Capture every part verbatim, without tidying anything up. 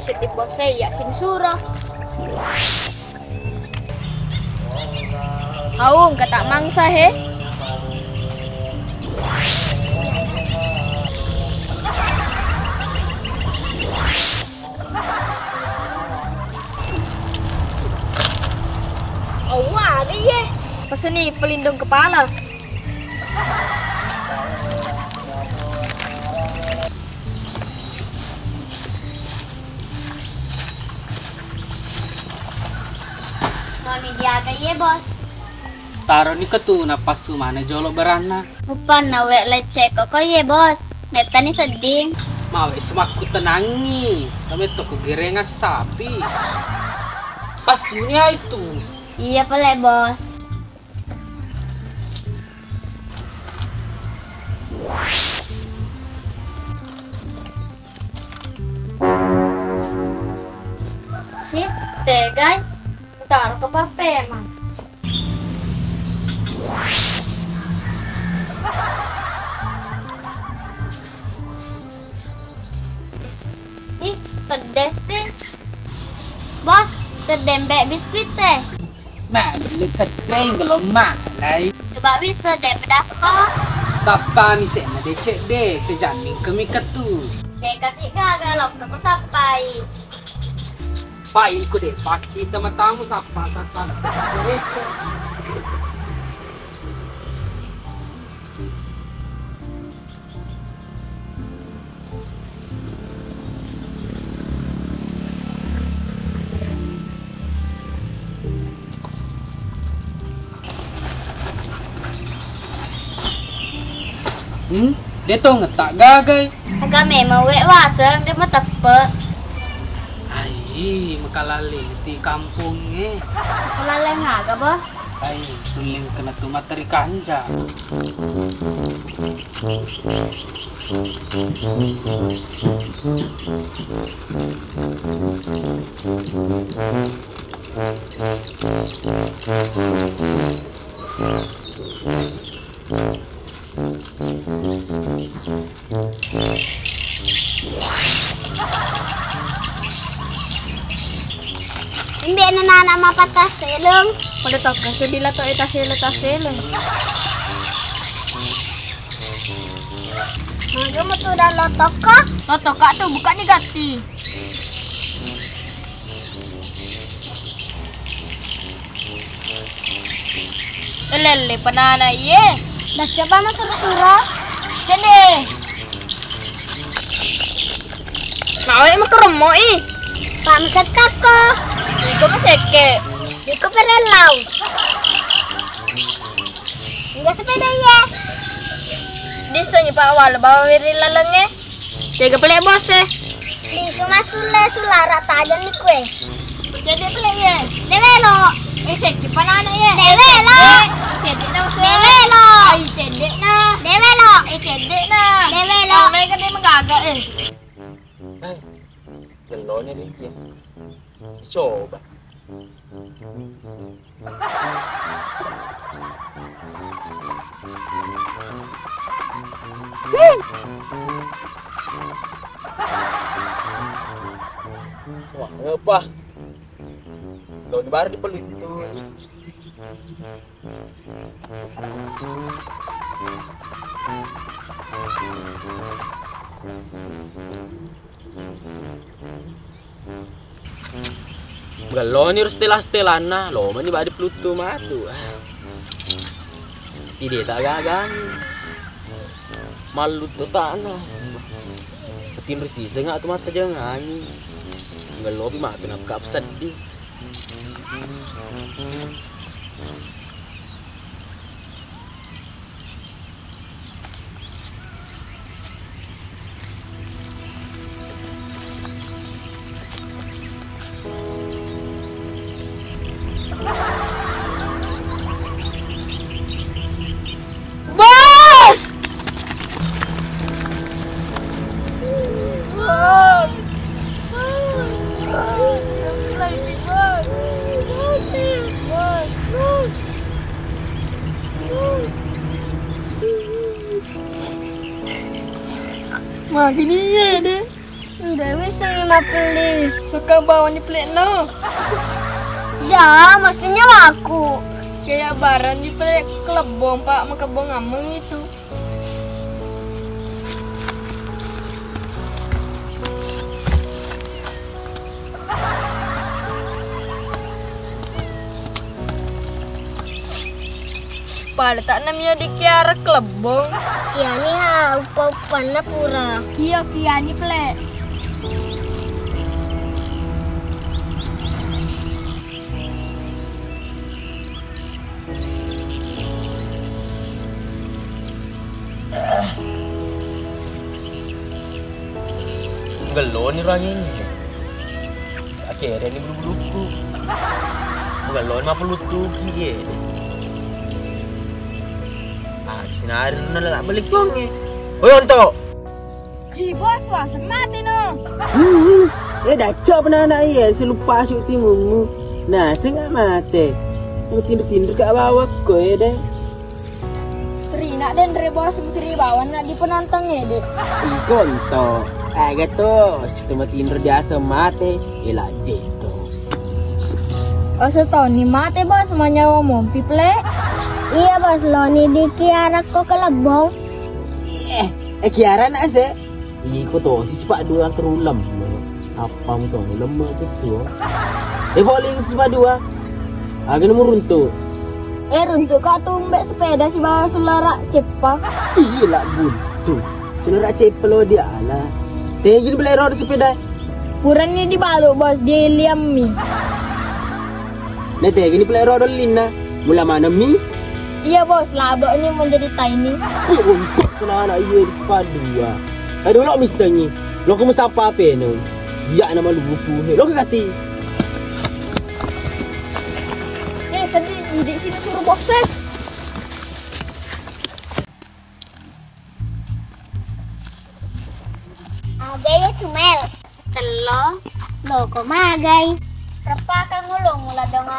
Seddi bos e, iya sinisuro. Au, engka ta mangsa he. Awa, ada ye. Peseni pelindung kepala. Mami diaga ye, Bos. Taroni ketu napassu mana jolo beranna. Uppanna we lecce koko ye, Bos. Mettani sedding. Mawe semakku tenangi. Kami toko gerengan sapi. Pasuni ai tu. Iya pale, Bos. Ih, tegai. Utaro ke papemang. Ih, pedes sih. Bos, tedembe biskuit teh. Nah, lu ketreng gelom malai. Coba bisa deh pedas ko. Sappa mi se na decek deh, kejamin kemi ketu. Deh, kasih gaga lo ke sappai. Pai ku deh, paki tematamu sappa, sappa. Hmm, de to ngetak gagai. Aga memang we waseng de mateppe. Ai, makalaleng ti kampongnge. Makalaleng aga, Bos? Ai, tulling kena tu materi kanja. Imbe nana mapattas seleng. Pada tokka sedih lah to eta sele tas seleng. Mangga metu dan lotokka. Lotokka tu buka ni gatti. Elele penana iye. Dah coba masuk surau. Cende. Nawe makeremmo i. Pak mesekakko. Iko mesekke. Iko perellau. Enggak sepeda iye. Disengi Pak wala bawa wiri lalengnge. Tega pale bos e. Lisu masulle sulara tajang ni kue. Cedde pale iye. Dewelo. Eh, seki panana iye. Dewelo. Cedde na usu. Dewelo. Ai cedde na. Dewelo. Eh, cedde na. Dewelo. Mega de magaga eh. Gelloni siki. Coba. Wah, apa? Lo ni baru dipelui tu. Gelloni ro stela-stelanna, lo mani badi peluttu matu. Tapi de ta gagangi. Malluttu tana. Petinro siseng atu mata jangangi. Gellopi matu napka seddi. Bos! Bos! Magini ya deh. Dewi sengi mapelli. Suka bawa ni pelik no. Ya, maksudnya aku. Kayak barang di pelik kelebong, Pak, makebong ameng itu. Pada tak namanya di Kiara kelebong. Kiani ha, upa-upanna pura. Iya, Kiani pelek. Gelloni ruangengnge. Akhirnya ini bulu-bulukku. Gelloni mapeluttuki ye. Ah, sinari nala balik tonge. Oi, Onto. Ih, bos, wah, semate no. Hmm, eh, dacok penana iya, si lupa asuk timungu. Nah, sing mate. Mau tindur-tindur kak bawah ko, eh, deh. Terina den re bos, mesti bawa nak di penonton ya, Dek. Iko ento. Aga to, si tempat tindur biasa mate, ila jedo. Oh, setoni mate, bos, manyawa mompi, plek. Iya, bos, loni di Kiara ko kelebong. Eh, eh, Kiara nak se. Iko to, si sipak dua terulem. Apa mu to, ulem tu tu. Eh, boleh itu sipak dua. Aga nemu runtu. Eh, runtu kak tumbek sepeda si bawa sulara ceppa. Iya lah buntu. Sulara ceppa lo dia lah. Tegi beli roda sepeda. Purani dibalu, bos, di liam mi. Nah, tegi ni pele roda linna. Mula mana mi? Iya, bos, labok ini menjadi timing. Wih, untuk kena anak iya di sepadu ya. Aduh, lo misengi. Lo kamu sapa apa no? Iya nama lupu. Lo kati. Eh, tadi di sini suruh bos, eh. Aga iya tu, Mel? Tello. Loko magai. Reppakang ulung mula dongo.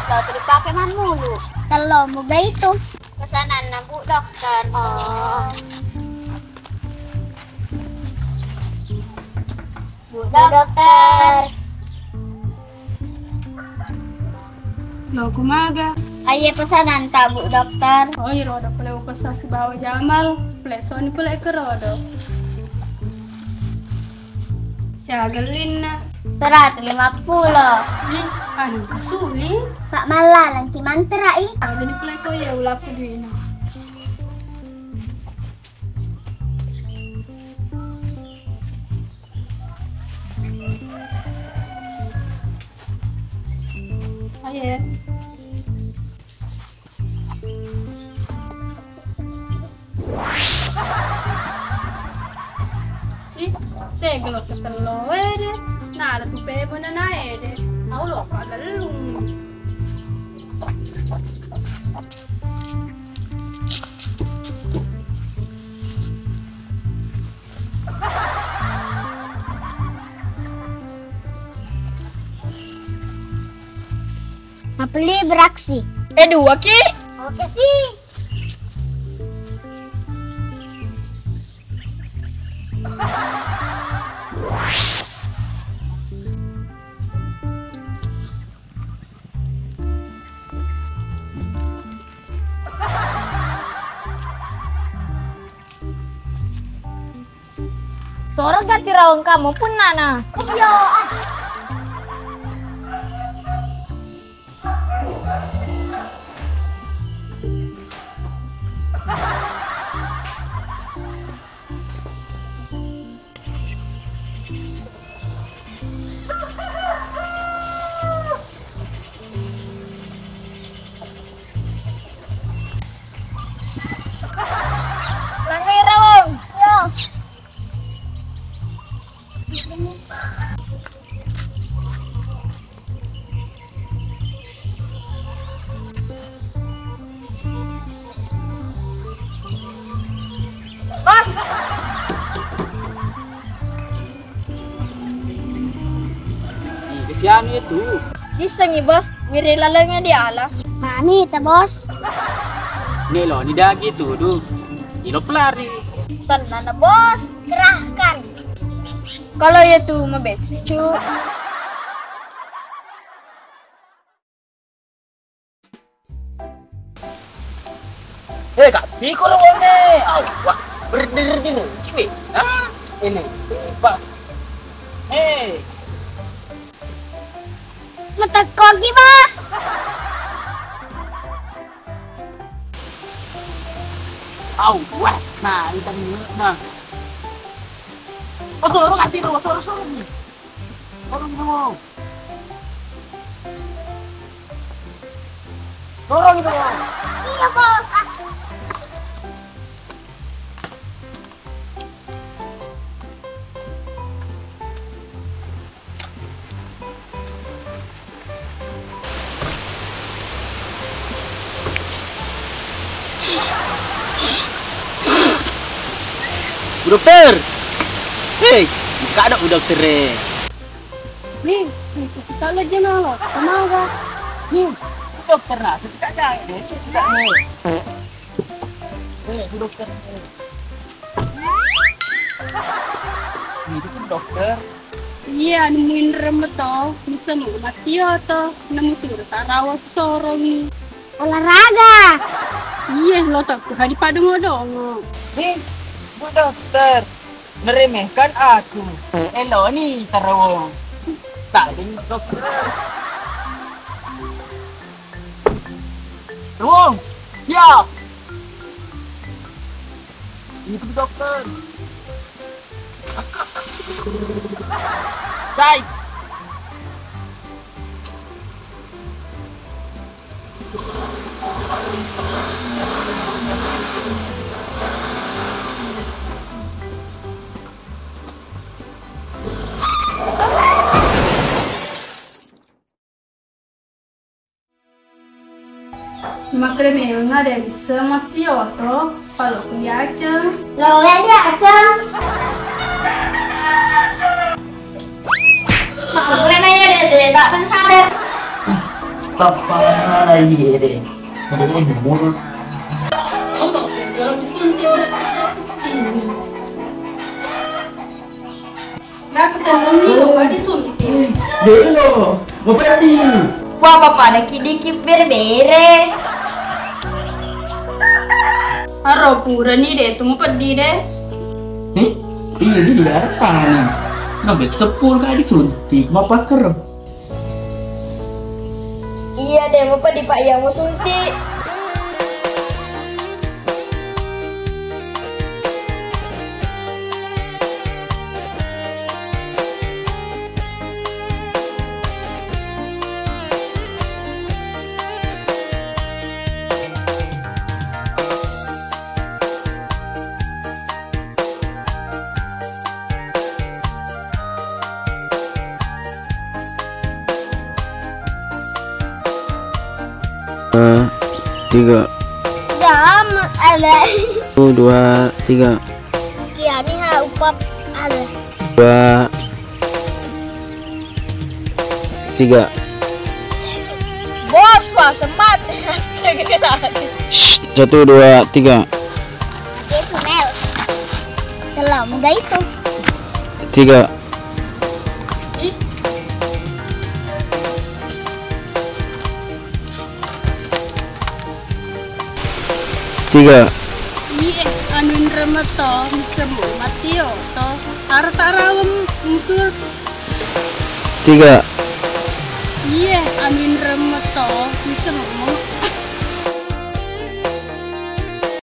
Lo tu dipake mammulu. Tello muga itu. Pesananna Bu Dokter. Oh. Bu Dokter. Lo kumaga? Aye pesananta, Bu Dokter. Oh, iro ada pole upesa sibawa Jamal. Pole soni pole ke rodo. Siaga linna? Seratus lima puluh. Ih, anu kasuli. Pak Mallalang ki manterai. Jadi pole ko ya ulaku duina. Aye. Ih, tegelo ketello ede. Nala tu pebo nana ede. Au lo kalellung. Mapelli beraksi. Eh, dua ki? Oke sih. Soro gatti rawang kamu punnana. Iyo, ah. Langai rawang. Yo. Bos. Ih, kesianu itu. Disengi, Bos, wiri lalengnya diala. Mami ta, Bos. Nelo ni dagi tudu. Ilo pelari. Tenang, Bos. Kerahkan. Kalau iya tu mabeccu. Eh, Kak, piko ro wonge? Au, wah, berdiri-diri, kiwi. Ah, ini, Pak. Eh. Metekkogi, Bos. Au, wah, nah, itu nah. Oh, sorong ati ro, sorong, sorong. Sorong ro. Sorong ro. Iya, Bos. Bu Dokter! Hei, buka dong, Bu Dokter, eh. Nih, nih, kita aja nalo, kenapa? Nih, Bu Dokter, nah, sesuka aja, eh, kita nih. Eh, Bu Dokter, eh. Ini tuh dokter. Iya, nemuin remet to, bisa mau mati ya to, nemu suruh tarawa sorong. Olahraga. Iya, lo tak tuh hari pada ngodong. Nih, Bu Dokter, meremehkan aku. Elo nih, tarawong. Saling dokter. Wong, siap. Itu dokter. Sai. Makkeda memang ada bisa mati oto, kalau aku diaceng. Lo ya diaceng. Makkeda ya deh, deh, tak pensadar. Tappa iya deh. Udah mulut. Oto, kalau disuntik berarti. Nakutellungi lo disuntik. Delo, mapeddi. Wah, papada kidiki bere-bere. Aro purani de tu mapeddi de. Eh, iya di dia rasanya. Nambah sepul kali disuntik, mapaker. Iya deh, mapeddi Pak iya musuntik. Dua, tiga. Jam, ada. Satu, dua, tiga. Kiani ha upap ada. Dua, tiga. Bos, wah, semat. Astaga. Shh, satu, dua, tiga. Dia tuh, Mel. Telah, mudah itu. Tiga. Tiga. Iya, anu remet to, bisa mati yo to. Harta rawem unsur. Tiga.